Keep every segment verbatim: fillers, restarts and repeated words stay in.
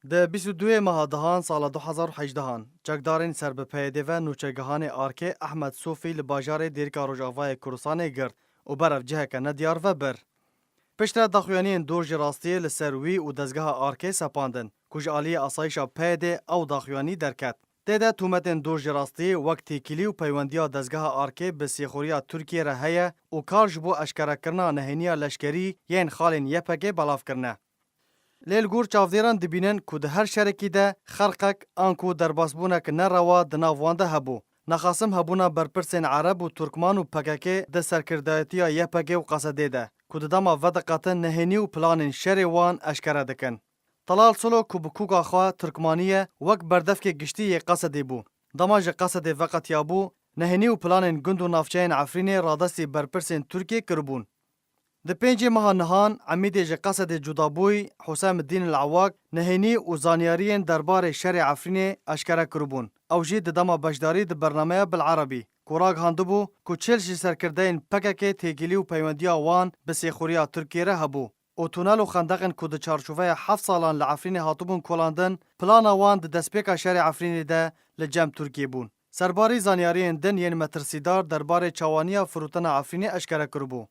Di bîst û duyê meha dehan sala du hezar û hejdehan, çekdarên ser bi P Y D'ê ve nûçegihanê Arkê Ehmed Sofî li bajarê Dêrika Rojavayê Kurdistanê girt û berev ciheke nediyar ve bir. Piştre daxuyaniyên dor ji rastiyê li ser wî û dezgeha Arkê sepandin, ku ji aliyê asayîşa P Y D'ê ew daxuyanî derket. Tê de tûmetên dor ji rastiyê wek têkilî û peywendiya dezgeha Arkê bi sêxuriya Tirkiyê re heye û kar ji bo eşkerekirina nehêniya leşkerî yên xalên Y P G belav kirine. Lê li gor çavdêran dibînin ku di her şerekî de xerqek anku derbasbûnek nerewa di nav wan de hebû. Nexasim hebûna berpirsên Ereb û Turkman û P K K di serkirdayetiya Y P G û Qesedê de, ku di dema vediqetin nehênî û planên şerê wan eşkere dikin. Talal Solo ku bi kûka xwe Turkmanî ye, wek berdevkê giştî yê Qesedê bû. Dema ji Qesedê veqetiyabû, nehênî û planên gund û navçeyên Efrînê radestî berpirsên Tirkiyê kiribûn. Di pêncê meha nihan, Emîdê ji Qesedê cuda bûyî, Huseymiddîn El Ewak, nehênî û zanyariyên derbarê şerê Efrînê eşkere kiribûn. Ew jî di dema beşdarî di bernameya Bil Erebî, ku ragihandibû ku çil ji serkirdeyên P K K têkilî û peywendiya wan bi sêxuriya Tirkiyê re hebû û tunel û xendeqên ku di çarçoveya heft salan li Efrînê hatibûn kolandin, plana wan di destpêka şerê Efrînê de li cem Tirkiyê bûn. Serbarî zanyariyên din yên metirsîdar derbarê çawaniya firotina Efrînê eşkere kiribû.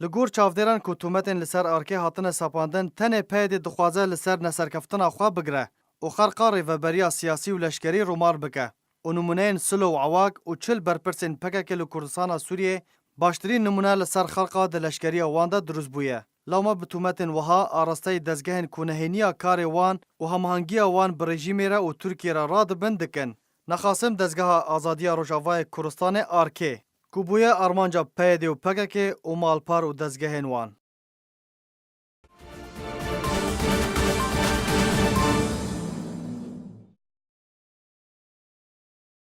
Li gor çavdêran ku tûmetên li ser Arkê hatine sepandin, tenê P Y D dixwaze li ser neserkeftina xwe bigire û xerqa rêveberiya siyasî û leşkerî rûmar bike û nimûneyên Silo û Ewak û çil berpirsên P K K li Kurdistana Sûriyê baştirîn nimûne li ser xerqa di leşkeriya wan de dirust bûye. Lewma bi tûmetên wiha arasteyî dezgehên ku nehêniya karê wan û hemahengiya wan bi rejîmê re û Tirkiyê re radibin dikin. Nexasim dezgeha Azadiya Rojavayê Kurdistanê, Arkê, ku bûye armanca P Y D û P K K û malpar û dezgehên wan.